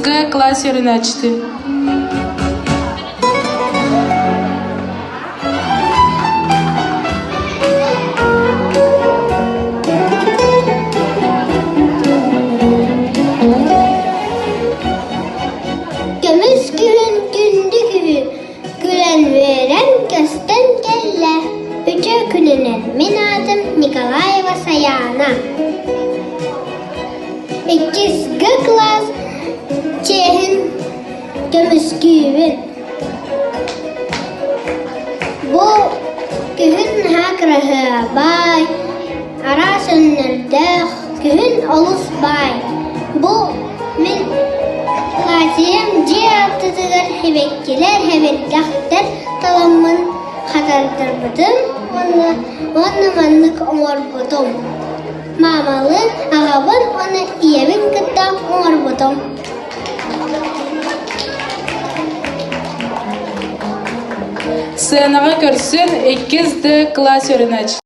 Г класс үөрэнээччитин. Көмүс күһүн күндү күһүн күлэн үөрэн көстөн кэллэ. Үтүө күнүнэн мин аатым Николаева Саяна. Иккис Г класс чиэһин көмүскүүбүн. Бу күһүн наһаа кыраһыабай, араас өҥнөрдөөх, күһүн олус баай. Бу мин Азиям дьиэ аттытыгар сибэккилэр, сэбирдэхтэр таламмын хатардарбытым уонна уонна маннык оҥорбутум. Маамалыын, аҕабын уонна ийэбин кытта оҥорбутум. Сценаҕа көрсөн иккис Д класс үөрэнээччи.